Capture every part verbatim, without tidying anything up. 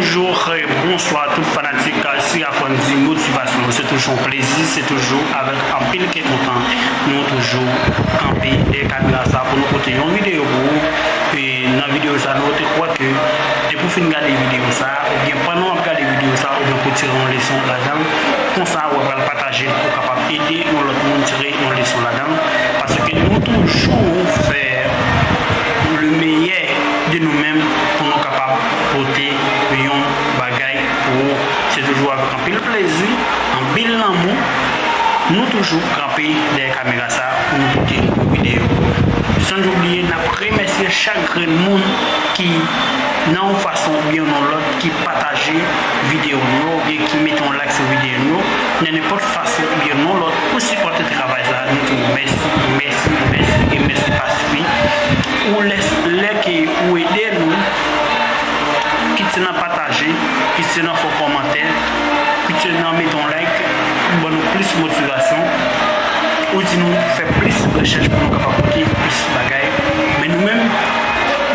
Bonjou, bonswa tout fanatik Sirafrandy Motivasyon. Se toujou yon plezi, se toujou avèk anpil kè kontan nou toujou kanpe dèyè kamera sa pou nou pote yon videyo pou ou. E nan videyo sa, nou te kwè ke depi w fin gade videyo sa, oubyen pandan w ap gade videyo sa, oubyen pou tire yon leson ladan l, konsa w pral pataje l pou kapab ede yon lòt moun tire yon leson ladan l. Paske nou toujou fè le meyè de nou menm pou nou kapab pote yon bagay pou ou. Se toujou avèk anpil plezi, anpil lanmou, nou toujou kanpe dèyè kamera sa pou nou pote yon videyo. San obliye, n ap remèsye chak grenn moun ki, nan yon fason oubyen yon lòt, ki pataje videyo nou yo, oubyen ki mete yon like sou videyo nou yo, nan nenpòt fason oubyen yon lòt, pou sipòte travay sa, nou di w mèsi, mèsi, mèsi e mèsi pa sifi. Ou lè, lè ke ou ede nou, kit se nan pataje, kit se nan fè yon kòmantè, kit se nan mete yon like, ou ban nou plis motivasyon, ou di nou fè plis rechèch pou nou kapab pote plis bagay. Men nou menm,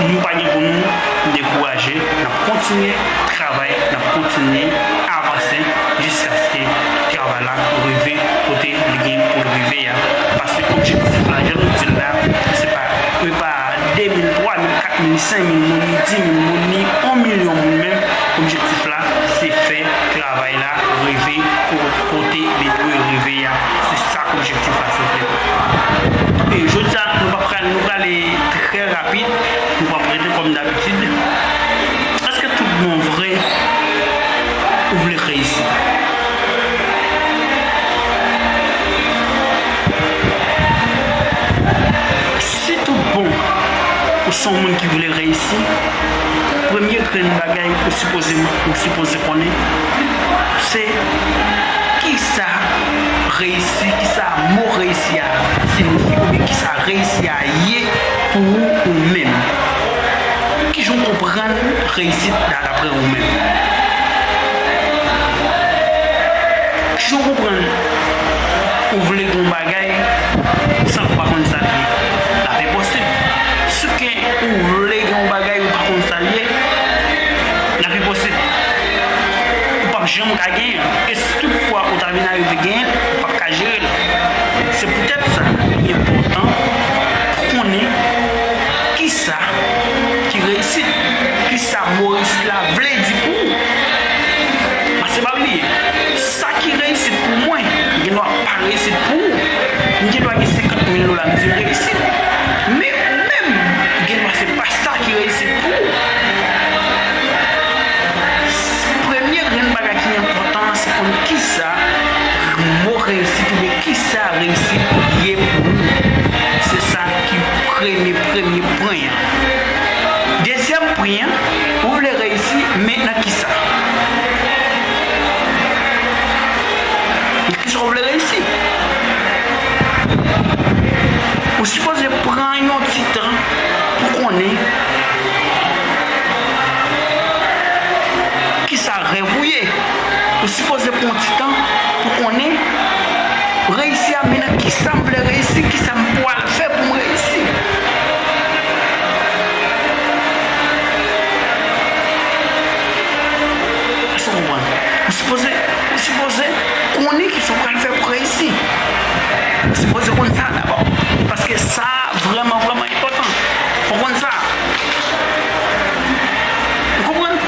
nou pa gen pou nou dekouraje, n ap kontinye travay, n ap kontinye avanse jiskaske travay la rive kote li gen pou l rive a. Paske objektif la, jan nou di l la, se pa, se pa de mil, twa mil, kat mil, senk mil moun, ni di mil moun, ni yon milyon moun menm. Objektif la, se fè travay la rive ko-, kote li dwe rive a. Se sa k objektif la, se vre. E jodi a, nou pa pral, nou prale trè rapid, nou p ap rete kòm dabitid. Èske tout bon vre ou vle reyisi? Si tout bon ou se yon moun ki vle reyisi, premye grenn bagay ou sipoze, ou sipoze konnen, se kisa reyisi, kisa mo reyisi a siyifi, oubyen kisa reyisi a ye pou ou, ou menm. Kijan w konprann reyisit da-, daprè ou menm? Kijan w konprann ou vle gen yon bagay san ou pa konn sa l ye? L ap enposib. Si ke ou vle gen yon bagay ou pa konn sa l ye, l ap enposib. Ou p ap janm ka genyen l. E si tout fwa ou ta vin arive genyen l, ou p ap ka jere l. Se poutèt sa, li enpòtan pou konnen kisa ki reyisit, kisa mo reyisit la vle di pou ou. Paske pa bliye, sa ki reyisit pou mwen, gen dwa pa reyisit pou ou. M gen dwa gen senkant mil dola, m di m reyisit. Men ou menm, gen dwa se pa sa ki reyisit pou ou. Premye grenn bagay ki enpòtan an, se konn kisa mo reyisit oubyen kisa reyisit ye pou ou. Se sa ki premye, premye pwen an. Dezyèm pwen an, ou vle reyisi, men nan kisa? Nan kisa ou vle reyisi? Ou sipoze pran yon ti tan pou konnen kisa rèv ou ye. Ou sipoze pran yon ti tan pou konnen reyisi a, men nan kisa m vle reyisi, kisa m pral fè pou m reyisi. Èske w konprann? Ou sipoze, ou sipoze konnen kisa w pral fè pou reyisi. Ou sipoze konn sa dabò. Paske sa vrèman, vrèman enpòtan. Fò w konn sa. Ou konprann?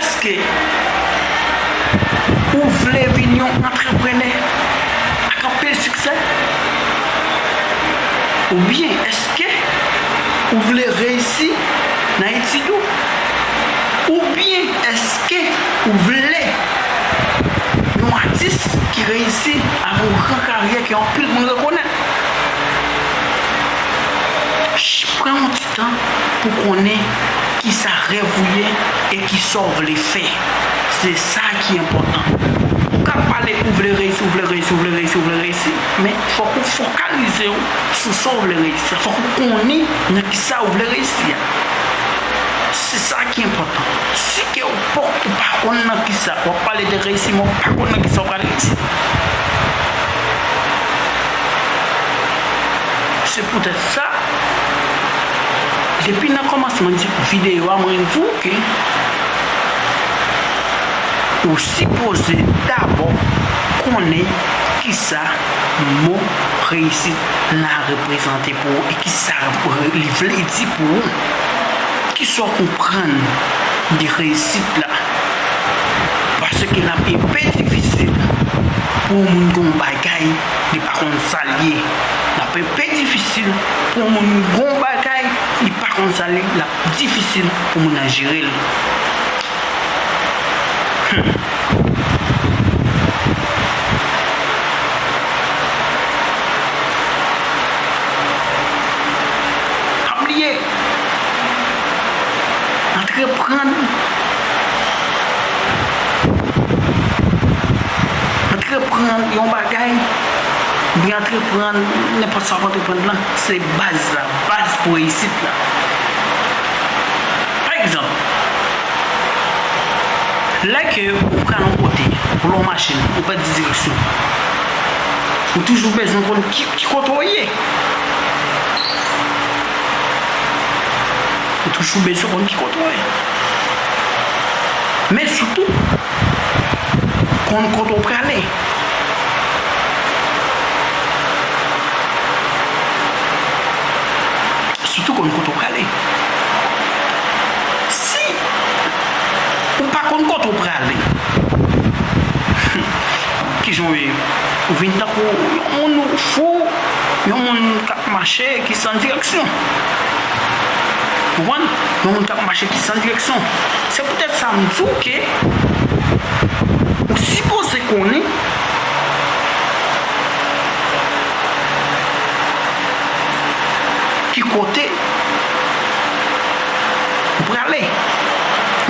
Èske ou vle vin yon antreprenè ak anpil siksè? Oubyen èske ou vle reyisi nan etid ou? Oubyen èske ou vle yon atis ki reyisi avèk yon gran karyè ke anpil moun rekonèt? Ch-, pran yon ti tan pou konnen kisa rèv ou ye e kisa w vle fè. Se sa ki enpòtan. Ou ka pale, ou vle reyisi, ou vle reyisi, ou vle reyisi, ou vle reyisi, men fòk ou fokalize w sou sa w vle reyisi a. Fòk ou konnen nan kisa ou vle reyisi a. Se sa ki enpòtan. Si ke ou poko, ou pa konn nan kisa, w ap pale de reyisi, men ou pa konn nan kisa w pral reyisi. Se poutèt sa, Depi nan kòmansman di videyo a, mwen di w ke ou sipoze dabò konnen kisa mo reyisit la reprezante pou ou e kisa re-, li vle di pou ou. Kisa w konprann de reyisit la? Paske l ap enpe difisil pou yon moun gen yon bagay li pa konn sa l ye. L ap enpe difisil pou yon moun gen yon bagay li pa konn sa l ye, l ap difisil pou moun nan jere l. Hmm. Pa bliye, antreprann, antreprann yon bagay, oubyen antreprann nenpòt sa w ap antreprann lan, se baz la, baz pou reyisit la. Pa egzanp, lè ke ou pral yon kote, ou lè yon machin, ou pèdi direksyon, ou toujou bezwen konn ki, ki kote w ye. Ou toujou bezwen konn ki kote w ye. Men sitou, konn kote w prale. Sitou konn kote w prale. Si ou pa konn kote w prale, kijan w ye? Ou vin tankou yon moun fou, yon moun k ap mache ki san direksyon. Konprann? Yon moun k ap mache ki san direksyon. Se poutèt sa m di w ke ou sipoze konnen ki kote ou prale,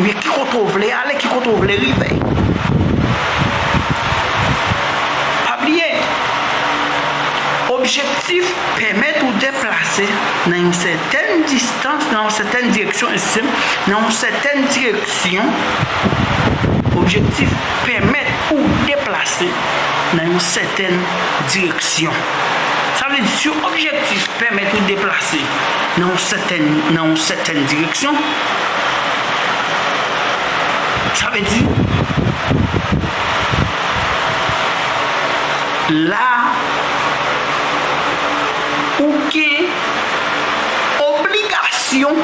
oubyen ki kote w vle ale, ki kote w vle rive. Pa bliye, objektif pèmèt ou deplase nan yon sètèn distans, nan yon sètèn direksyon, eskize m, nan yon sètèn direksyon. Objektif pèmèt ou deplase nan yon sètèn direksyon. Sa vle di, si objektif pèmèt ou deplase nan yon sètèn, nan yon sètèn direksyon, sa vle di, la, ou gen obligasyon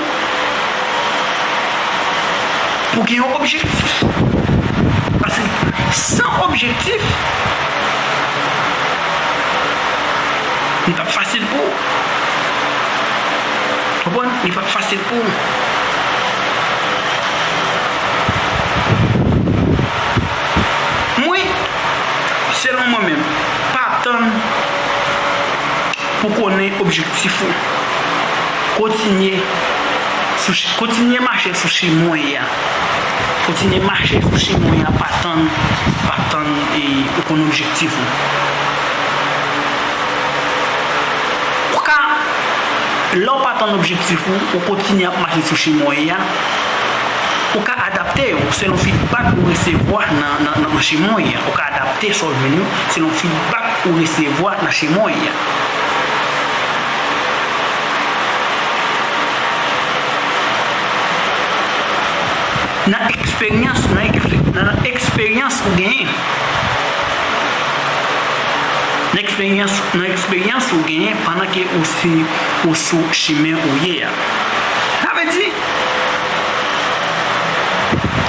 pou gen yon objektif. Paske san objektif, li p ap fasil pou ou. Konprann? Li p ap fasil pou ou. Mwen, selon mwen menm, pa tann pou konnen objektif ou. Kontinye sou chi-, kontinye mache sou chimen w ye a. Kontinye mache sou chimen w ye a, pa tann, pa tann, e, ou konn objektif ou. Ou ka, lè w pa tann objektif ou, ou kontinye ap mache sou chimen w ye a, ou ka adapte w selon feedback ou resevwa nan, nan, nan chimen w ye a. Ou ka adapte sa w jwenn yo selon feedback ou resevwa nan chimen w ye a. Nan eksperyans, nan ekspe-, nan eksperyans ou genyen, nan eksperyans, nan eksperyans ou genyen pandan ke ou si, ou sou chimen ou ye a. Sa vle di,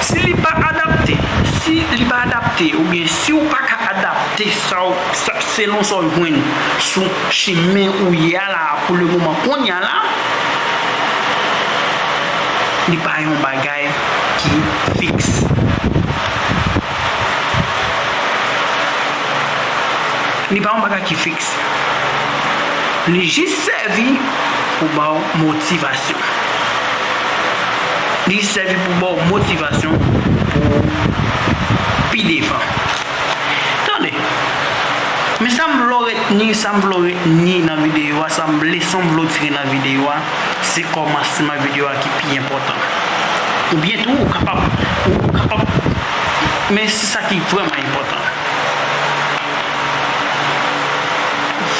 si li pa adapte, si li pa adapte, oubyen si ou pa ka adapte sa w, sa, selon sa w jwenn sou chimen ou ye a la, pou le moman kounye a la, li pa yon bagay ki fiks. Li pa yon bagay ki fiks. Li jis sèvi pou ba w motivasyon. Li jis sèvi pou ba w motivasyon pou pi devan. Tande. Men sa m vle w retni, sa m vle w retni nan videyo a, sa m, leson m vle w tire nan videyo a, se kòmansman videyo a ki pi enpòtan. Oubyen tou, ou kapab, ou kapab, men se sa ki vrèman enpòtan.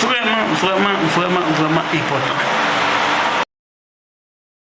Vrèman, vrèman, vrèman, vrèman enpòtan.